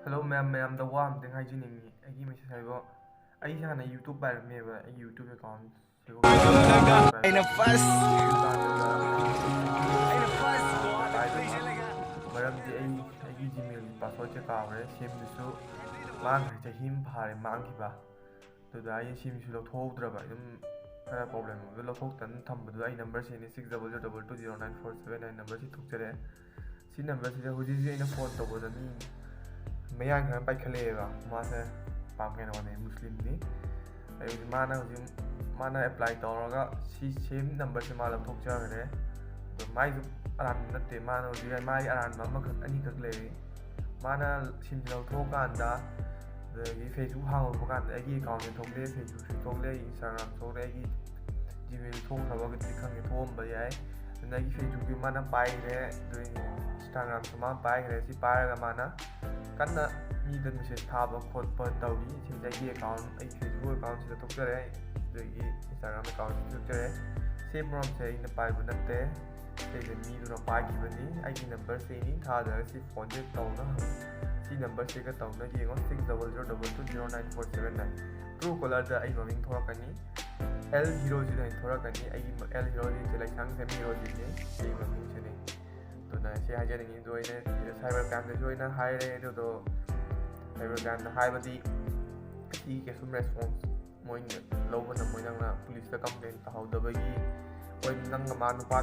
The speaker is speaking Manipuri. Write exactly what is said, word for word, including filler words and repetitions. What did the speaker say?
ꯍꯜꯂꯣ ꯃꯌꯥꯝ, ꯃꯌꯥꯝꯗ ꯋꯥ ꯑꯝꯇꯪ ꯍꯥꯏꯖꯅꯤꯡꯉꯤ꯫ ꯑꯩꯒꯤ ꯃꯦꯁꯦꯖ ꯍꯥꯏꯕꯣ, ꯑꯩ ꯍꯥꯟꯅ YouTube ꯄꯥꯏꯔꯝꯃꯦꯕ, ꯑꯩꯒꯤ YouTube ꯑꯦꯀꯥꯎꯟ ꯑꯩꯅ ꯐꯥꯔꯁ ꯃꯔꯝꯗꯤ ꯑꯩ ꯑꯩꯒꯤ ꯖꯤꯃꯦꯜꯒꯤ ꯄꯥꯁꯋꯥꯔꯗꯁꯦ ꯀꯥꯎꯔꯦ, ꯁꯦꯝꯗꯨꯁꯨ ꯃꯥꯡꯈ꯭ꯔꯦ, ꯆꯍꯤ ꯑꯃ ꯐꯥꯔꯦ ꯃꯥꯡꯈꯤꯕ꯫ ꯑꯗꯨꯗ ꯑꯩꯅ ꯁꯦꯝꯁꯨ ꯂꯧꯊꯣꯛꯍꯧꯗ꯭ꯔꯕ, ꯑꯗꯨꯝ ꯈꯔ ꯄ꯭ꯔꯣꯕ꯭ꯂꯦꯝ ꯑꯣꯏꯕ ꯂꯧꯊꯣꯛꯇꯅ ꯊꯝꯕꯗꯨꯗ ꯑꯩ ꯅꯝꯕꯔꯁꯤꯅꯤ, six double zero double two zero nine four seven nine ꯅꯝꯕꯔꯁꯤ ꯊꯣꯛꯆꯔꯦ꯫ ꯁꯤ ꯅꯝꯕꯔꯁꯤꯗ ꯍꯧꯖꯤꯛ ꯍꯧꯖꯤꯛ ꯑꯩꯅ ꯐꯣꯟ ꯇꯧꯕꯗ ꯃꯤ ꯃꯌꯥꯡ ꯈꯔ ꯄꯥꯏꯈꯠꯂꯛꯑꯦꯕ꯫ ꯃꯥꯁꯦ ꯄꯥꯝ ꯀꯩꯅꯣꯅꯦ, ꯃꯨꯁꯂꯤꯝꯅꯤ꯫ ꯑꯩ ꯍꯧꯖꯤꯛ ꯃꯥꯅ ꯍꯧꯖꯤꯛ ꯃꯥꯅ ꯑꯦꯄ꯭ꯂꯥꯏ ꯇꯧꯔꯒ ꯁꯤ ꯁꯦꯝ ꯅꯝꯕꯔꯁꯦ ꯃꯥ ꯂꯧꯊꯣꯛꯆꯈ꯭ꯔꯦ꯫ ꯑꯗꯣ ꯃꯥꯏꯁꯨ ꯑꯔꯥꯟꯕ ꯅꯠꯇꯦ꯫ ꯃꯥꯅ ꯍꯧꯖꯤꯛ ꯃꯥꯒꯤ ꯑꯔꯥꯟꯕ ꯑꯃꯈꯛ ꯑꯅꯤꯈꯛ ꯂꯩꯔꯤ꯫ ꯃꯥꯅ ꯁꯤꯝꯁꯦ ꯂꯧꯊꯣꯛꯑꯀꯥꯟꯗ, ꯑꯗꯒꯤ ꯐꯦꯁꯕꯨꯛ ꯍꯥꯡꯉꯛꯄ ꯀꯥꯟꯗ ꯑꯩꯒꯤ ꯑꯦꯀꯥꯎꯟꯁꯦ ꯊꯣꯛꯂꯛꯑꯦ, ꯐꯦꯁꯕꯨꯛꯁꯨ ꯊꯣꯛꯂꯛꯑꯦ, ꯏꯟꯁꯇꯥꯒ꯭ꯔꯥꯝ ꯊꯣꯛꯂꯛꯑꯦ, ꯑꯩꯒꯤ ꯖꯤꯃꯦꯜ ꯊꯣꯛꯈ꯭ꯔꯕꯒꯗꯤ ꯈꯪꯗꯦ, ꯊꯣꯛꯑꯝꯕ ꯌꯥꯏ꯫ ꯑꯗꯨꯅ ꯑꯩꯒꯤ ꯐꯦꯁꯕꯨꯛꯀꯤ ꯃꯥꯅ ꯄꯥꯏꯈ꯭ꯔꯦ, ꯑꯗꯨ ꯏꯟꯁꯇꯥꯒ꯭ꯔꯥꯝꯁꯨ ꯃꯥꯅ ꯄꯥꯏꯈ꯭ꯔꯦ꯫ ꯁꯤ ꯄꯥꯏꯔꯒ ꯃꯥꯅ ꯀꯟꯅ ꯃꯤꯗ ꯃꯦꯁꯦꯖ ꯊꯥꯕ ꯈꯣꯠꯄ ꯇꯧꯔꯤ꯫ ꯁꯤꯁꯦ ꯑꯩꯒꯤ ꯑꯦꯀꯥꯎꯟ, ꯑꯩꯒꯤ ꯐꯦꯁꯕꯨꯛ ꯑꯦꯀꯥꯎꯟꯁꯤꯗ ꯊꯣꯛꯆꯔꯦ, ꯑꯗꯒꯤ ꯏꯟꯁꯇꯥꯒ꯭ꯔꯥꯝ ꯑꯦꯀꯥꯎꯟꯁꯤꯗ ꯊꯣꯛꯆꯔꯦ꯫ ꯁꯤ ꯃꯔꯝꯁꯦ ꯑꯩꯅ ꯄꯥꯏꯕ ꯅꯠꯇꯦ, ꯁꯤꯁꯦ ꯃꯤꯗꯨꯅ ꯄꯥꯏꯈꯤꯕꯅꯤ꯫ ꯑꯩꯒꯤ ꯅꯝꯕꯔꯁꯤꯅꯤ, ꯊꯥꯖꯔꯒ ꯁꯤ ꯐꯣꯟꯁꯦ ꯇꯧꯅ ꯍꯪꯉꯤ꯫ ꯁꯤ ꯅꯝꯕꯔꯁꯤꯒ ꯇꯧꯅ ꯌꯦꯡꯉꯣ, six double zero double two zero nine four seven nine꯫ True caller ꯗ ꯑꯩ ꯃꯃꯤꯡ ꯊꯣꯔꯛꯀꯅꯤ, ꯑꯦꯜ ꯍꯤꯔꯣꯖꯤꯠ ꯍꯥꯏꯅ ꯊꯣꯔꯛꯀꯅꯤ꯫ ꯑꯩꯒꯤ ꯑꯦꯜ ꯍꯤꯔꯣꯖꯤꯠꯁꯦ ꯂꯩꯁꯥꯡꯊꯦꯝ ꯍꯤꯔꯣꯖꯤꯠꯅꯤ, ꯑꯩꯒꯤ ꯃꯃꯤꯡꯁꯤꯅꯤ꯫ ꯑꯗꯨꯅ ꯁꯤ ꯍꯥꯏꯖꯅꯤꯡꯉꯤ꯫ ꯑꯗꯣ ꯑꯩꯅ ꯁꯥꯏꯕꯔ ꯀ꯭ꯔꯥꯏꯝꯗꯁꯨ ꯑꯩꯅ ꯍꯥꯏꯔꯦ, ꯑꯗꯨꯗꯣ ꯁꯥꯏꯕꯔ ꯀ꯭ꯔꯥꯏꯝꯗ ꯍꯥꯏꯕꯗꯤ ꯁꯤ ꯀꯩꯁꯨꯝ ꯔꯦꯁꯄꯣꯟꯁ ꯃꯣꯏꯅ ꯂꯧꯕ ꯅꯪꯉꯣꯏ꯫ ꯅꯪꯅ ꯄꯨꯂꯤꯁꯇ ꯀꯝꯄ꯭ꯂꯦꯟ ꯇꯧꯍꯧꯗꯕꯒꯤ, ꯍꯣꯏ, ꯅꯪꯒ ꯃꯥ ꯅꯨꯄꯥ